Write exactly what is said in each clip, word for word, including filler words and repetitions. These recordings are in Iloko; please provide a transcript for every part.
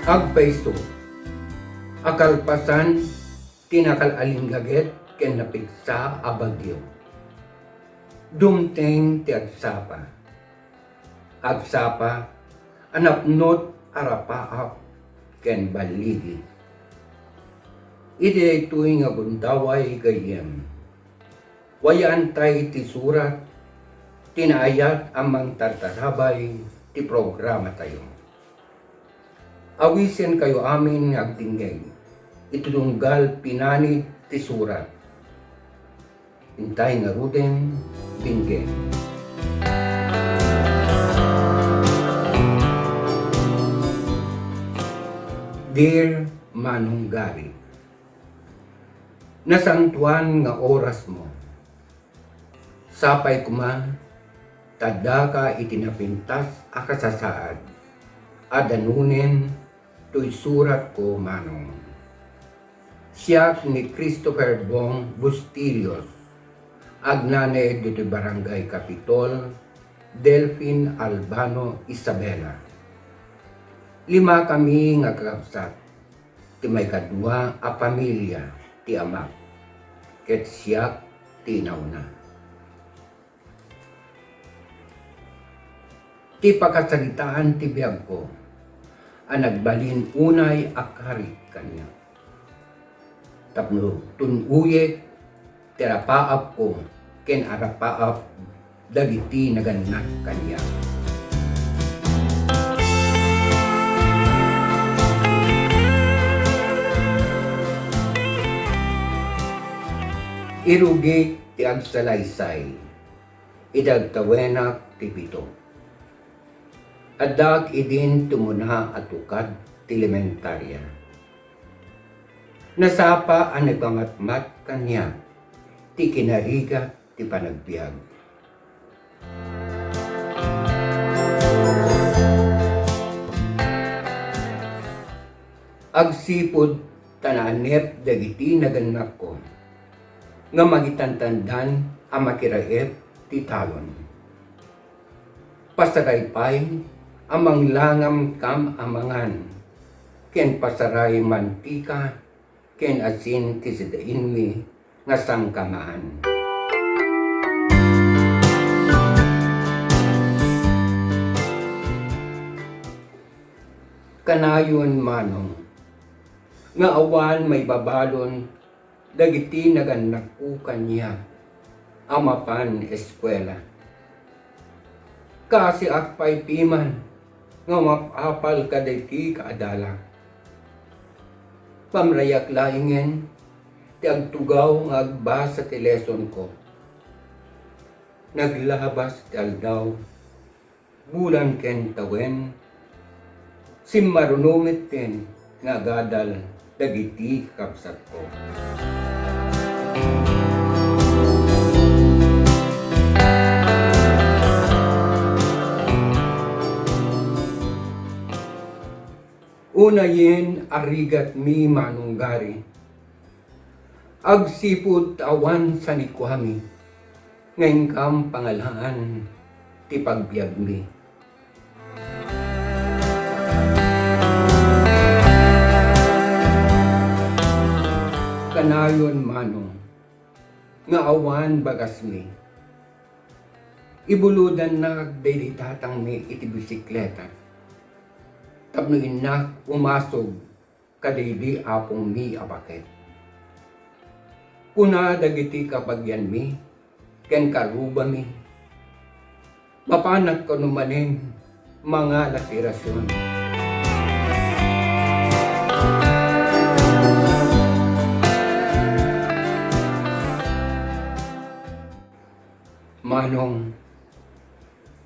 Agpayso a kalpasan ti nakal-alinggaget ken napigsa a bagyo, dumteng ti agsapa. Agsapa a napnot a rapaap ken balligi. Iti daytoy nga gundaway gayyem, wayaantay ti surat ti naayat a mangtartarabay ti programatayo. Awisenkayo amin nga agdingngeg iti tunggal pinanit ti surat. Intay ngaruden, dinggen. Dear Manong Gary, nasantoan nga orasmo. Sapay koma ta addaka iti napintas a kasasaad a danunen toy suratko, Manong. Siak ni Christopher Bong Bustillos, agnanaed ditoy Barangay Capitol, Delfin Albano, Isabela. Lima kami nga kakabsat ti maikadua a pamilia ti amak, ket siak ti inauna. Ti pakasaritaan ti biagko a nagbalin unay a karik kaniak. Tapno tun-oyek ti arapaapko ken arapaap dagiti nagannak kaniak. Irugik ti agsalaysay. Idi agtawenak ti pito, addaak idin tumuna a tukad ti elementaria. Nasapa a nagpamatmat kaniak ti kinarigat ti panagbiag. Agsipud ta naanep dagiti nagannakko nga mangitantandan a makiraep ti talon. Pasaray pay a manglangamkam a mangan, ken pasaray mantika ken asin ti sidainmi nga sangkamaan. Kanayon, Manong, nga awan maibabalon dagiti nagannakko kaniak a mapan eskuela. Kaasiak pay piman nga mapapal kadagiti kaadalak. Pamrayak laengen ti agtugaw nga agbasa ti lesonko. Naglabas ti aldaw, bulan ken tawen, simmaruno metten nga agadal dagiti kakabsatko. Unayen a rigatmi, Manong Gary, agsipud ta awan sanikuami nga inkam pangalaan ti pagbiagmi. Kanayon, Manong, nga awan bagasmi. Ibulodannak daydi tatangmi iti bisikleta tapno innak umasog kadaydi apongmi a baket. Kuna dagiti kabagianmi ken karrubami, mapanak kano manen mangala ti rasion. Manong,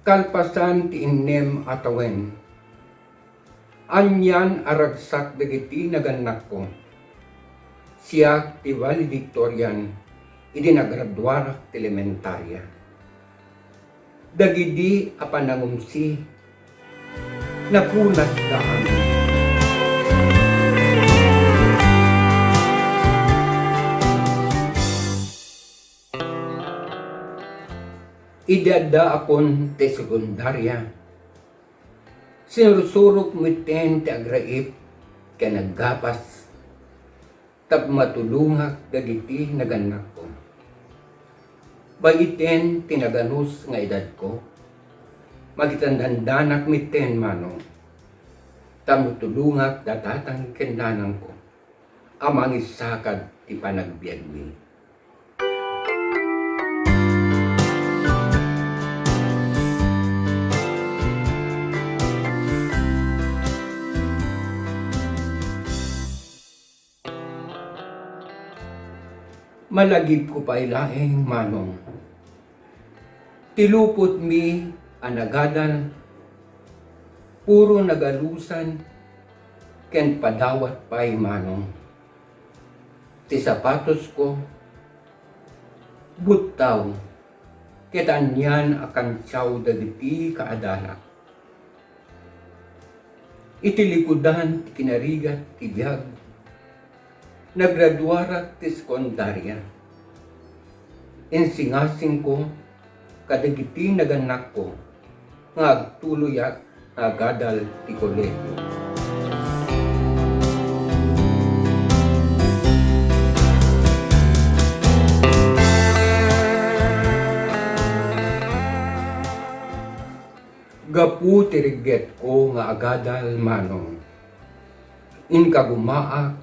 kalpasan ti innem a tawen, anian a ragsak dagiti nagannakko. Siak ti valedictorian idi nagraduarak ti elementaria. Dagidi a panangumsi, napulasda amin. Idi addaakon ti sekundaria, sinursurok metten ti agraip ken aggapas tapno matulongak dagiti nagannakko. Baiten ti naganus nga edadko, makitandandanak metten, Manong, tapno tulongak da tatang ken nanangko a mangisakad ti panagbiagmi. Malagipko pay laeng, Manong. Ti lupotmi a nagadal, puro nagalusan ken padawat pay, Manong. Ti sapatosko, buttaw, ket anian a kantiaw dagiti kaadalak. Iti likudan ti kinarigat ti biag, nagraduarak ti sekundaria. Insingasingko kadagiti nagannakko nga agtuloyak nga agadal ti kolehio. Gapu ti reggetko nga agadal, Manong, inkagumaak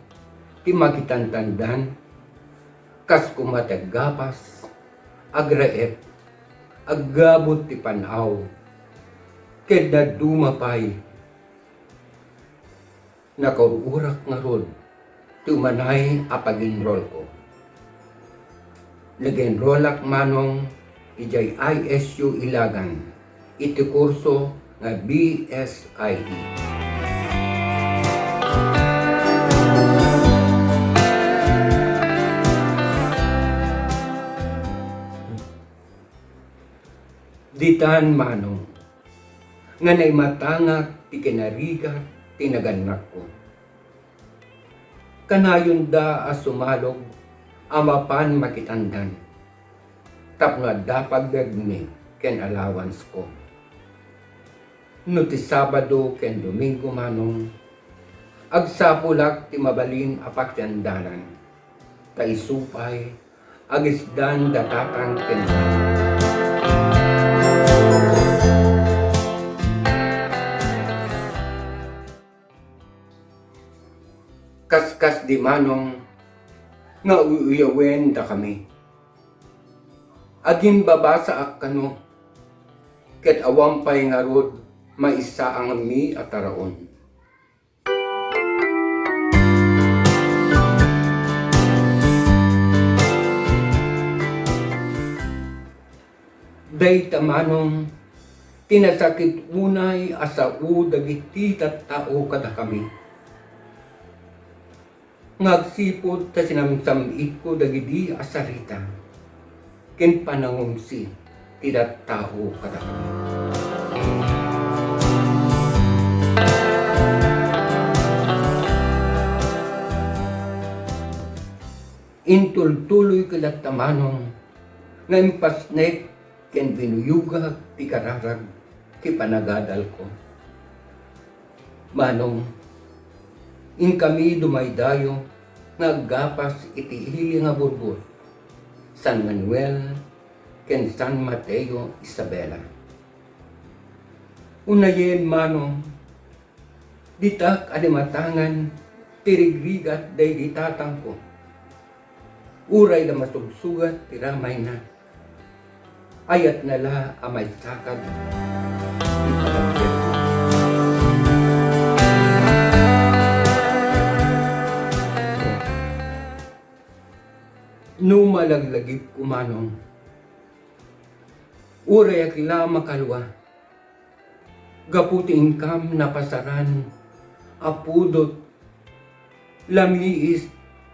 ti makitantandan, kas koma ti aggapas, agraep, aggabut ti pan-aw, ket dadduma pay. Nakaur-urak ngarud ti umanay a pag-enrollko. Nag-enrollak, Manong, idiay I S U Ilagan iti kurso nga B S I E. Ditan, Manong, nga naimatangak ti kinarigat ti nagannakko. Kanayonda a sumalog a mapan makitandan tapno adda pagbiagmi ken allowance ko. No ti Sabado ken Domingo, Manong, agsapulak ti mabalin a pakitandanan, ta isu pay agisdan da tatang ken nanang. Kaskasdi, Manong, nga uuyawendakami. Agimbabasaak kano, ket awan pay ngarud maisaangmi a taraon. Dayta, Manong, ti nasakit unay a sao dagiti tattao kadakami. Nga agsipud ta sinamsam-itko dagidi a sarita ken panangungsi ti tattao kadakami. Intultuloyko latta, Manong, nga impasnek ken binuyogak ti kararag ti panagadalko. Manong, inkami dumaydayo nga aggapas iti ili nga Burgos, San Manuel, ken San Mateo Isabela. Unayen, Manong, ditak a dimatangan ti rigrigat daydi tatangko. Uray la masugsugat ti ramayna, ayatna la a maisakad ti panagbiagna. No malaglagipko, Manong, urayek la makalua gapu ti inkam napasaran a pudot, lamiis,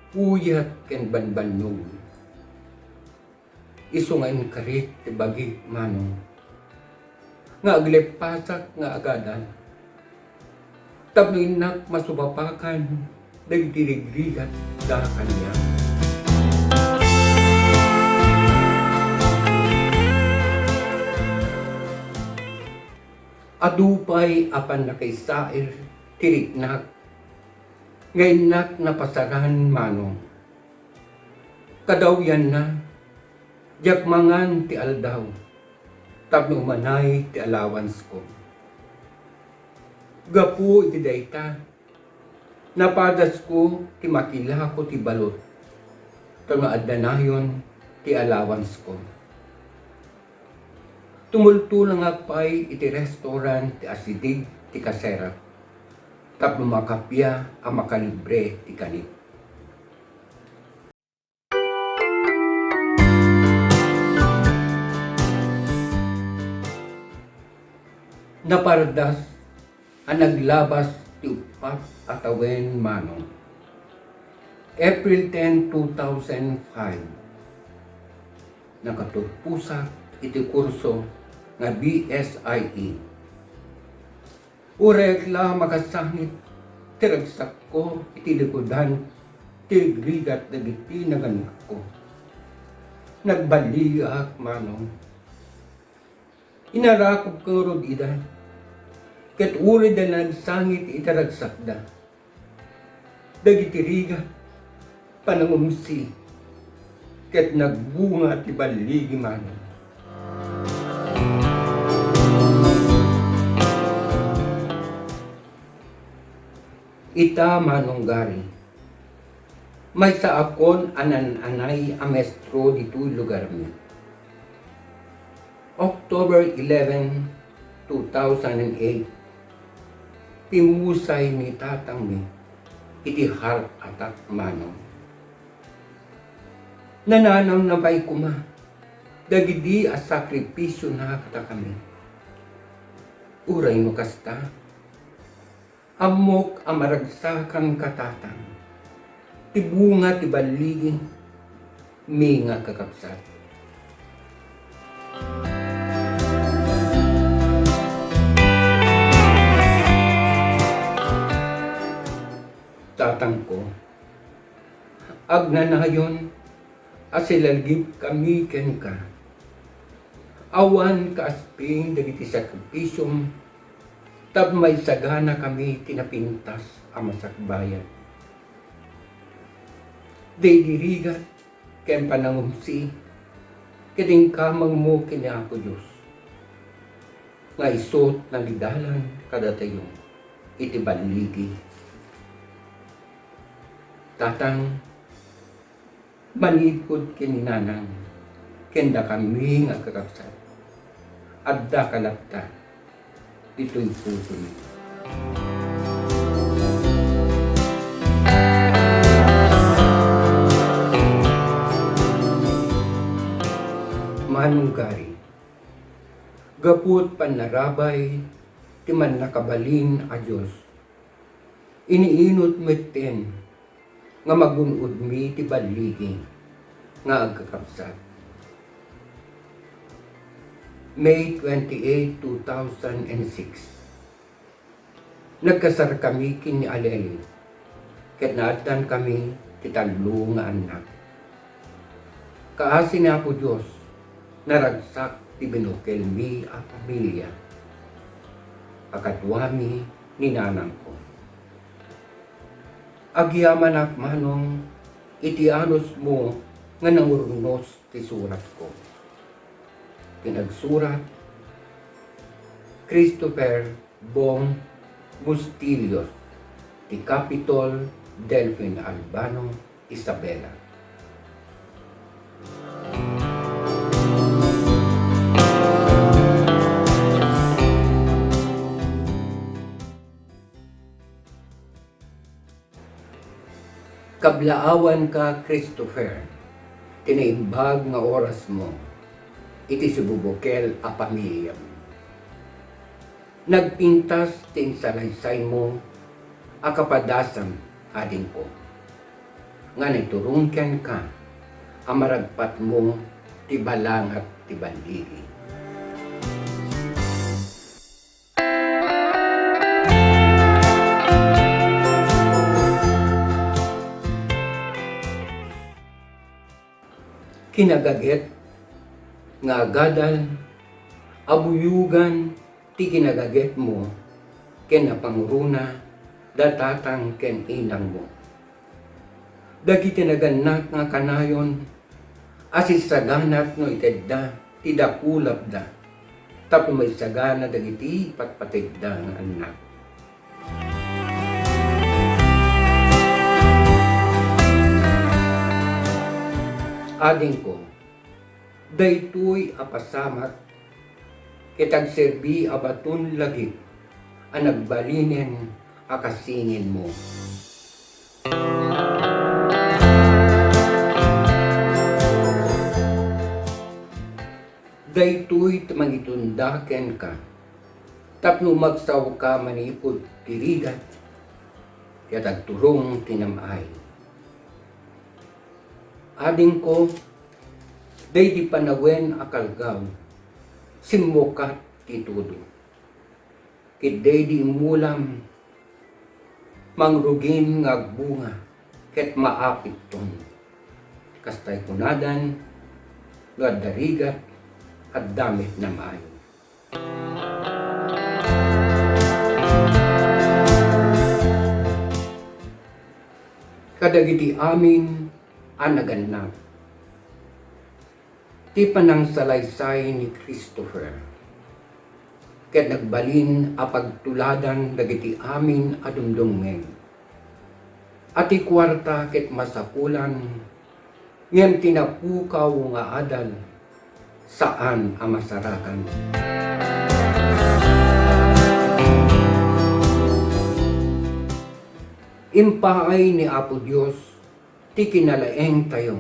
puyat, ken banbannog. Isu nga inkarik ti bagik, Manong, nga agleppasak nga agadal tapno innak masupapakan dagiti rigrigat da kaniak. Adu pay a pannakaisair ti riknak Nga innak napasaran, manong. Kadawyanna, diak mangan ti aldaw tapno umanay ti allowancesko. Gapu iti dayta, napadasko ti makilako ti balot tapno adda nayon ti allowancesko. Tumultulangak pay iti restaurant ti asideg ti kaserak tapno makappia a makalibre ti kanik. Napardas a naglabas ti uppat a tawen, manong. April ten, two thousand five, nakaturposak iti kurso nga B S I E. Uray la makasangit ti ragsakko iti likudan ti rigrigat dagiti naganakko. Nagballigak, manong. Inarakobko ngarud ida, ket uray da nagsangit iti ragsakda. Dagiti rigat, panangumsi, ket nagbunga ti balligi, manong. Ita, Manong Gary, maysaakon a naan-anay a maestro ditoy lugarmi. October eleven, two thousand and eight, pimmusay ni tatangmi iti heart attack, manong. Nananamnama pay koma dagidi a sakripisiona kadakami. Uray no kasta, ammok a maragsakanka, tatang, ti bunga ti balligi, mi nga kakabsat. Tatangko, agnanayon a silagipkami kenka. Awan kaasping dagiti sakripisiom tapno maisaganakami ti napintas a masakbayan. Daydi rigat ken panangumsi ket inkamangmo ken ni Apo Dios nga isu ti nangidalan kadatayo iti balligi. Tatang, manipud ken ni nanang, ken dakami nga kakabsat, addaka latta ditoy pusomi. Manong Gary, gapu ti pannarabay ti Mannakabalin a Dios, iniinut metten nga magun-odmi ti balligi nga agkakabsat. May twenty-eight, two thousand and six, nagkasarkami ken ni Aleli ket naaddankami ti tallo nga annak. Kaasi ni Apo Dios, naragsak ti binukelmi a pamilia. Kakaduami ni nanangko. Agyamanak, manong, iti anusmo nga nangurnos ti suratko. Ti nagsurat, Christopher Bong Bustillos, ti Capitol, Delfin Albano, Isabela. Kablaawanka, Christopher, ti naimbag nga orasmo iti sibubukel a pamiliam. Nagpintas ti insalaysaymo a kapadasam, adingko, nga naiturong kenka a maragpatmo ti balangat ti balligi. Kinagaget nga agadal a buyogan ti kinagagetmo ken napangurona da tatang ken inangmo. Dagiti nagannak nga kanayon, asissaganat no itedda ti dakulapda, tapno maisagana dagiti ipatpategda nga annak. Adingko, daytoy a pasamak ket agserbi a baton lagip a nagbalinen a kasinginmo. Daytoy ti mangitunda kenka, tapno umagsawka manipud ti rigat, ket agturong ti nam-ay. Adingko, daydi panawen a kalgaw, simmukat ti tudo. Ket daydi immulam, mangrugin nga agbunga ket maapitton. Kastay kunadan, no adda rigat, adda met nam-ay. Kadagiti amin a nagannak. Ti panangsalaysay ni Christopher ket nagbalin a pagtuladan dagiti amin a dumdumngeg. A ti kuarta ket masapulan, ngem ti napukaw nga adal, saan a masarakan. Impaay ni Apo Dios ti kinalaingtayo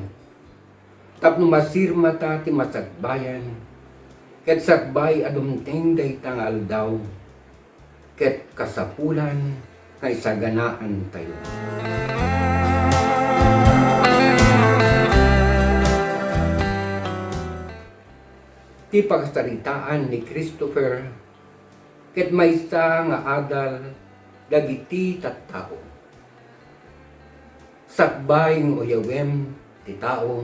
tapno masirmata ti masakbayan, ket sakbay a dumteng dayta nga aldaw, ket kasapulan nga isaganaantayo. Ti pakasaritaan ni Christopher ket maysa nga adal dagiti tattao. Sakbay nga uyawem ti tao,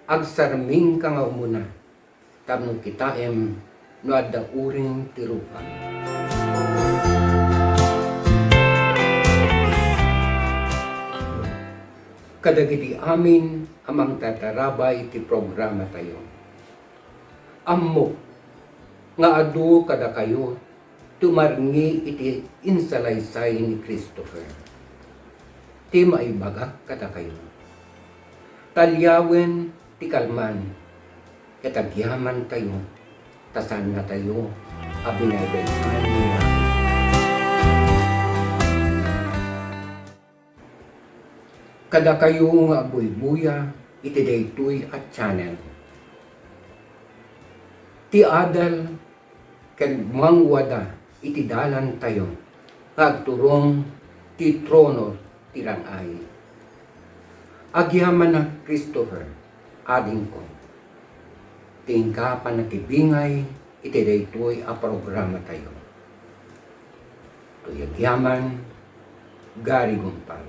agsarmingka nga umuna tapno kitaem no adda uring ti rupam. Kadagiti amin a mangtatarabay iti programatayo, ammok nga adu kadakayo ti umarngi iti insalaysay ni Christopher. Ti maibagak kadakayo, ta alliawen ti kalman ket agyamantayo, ta saannatayo a binaybay-an ni Apo. Kadakayo nga agbuybuya iti daytoy a channel. Ti adal ket mangwada iti dalantayo nga agturong ti trono ti rang-ay. Agyamanak, Christopher, adingko, ti inka pannakibingay iti daytoy a programatayo. Toy agyaman, Gary Gumpal.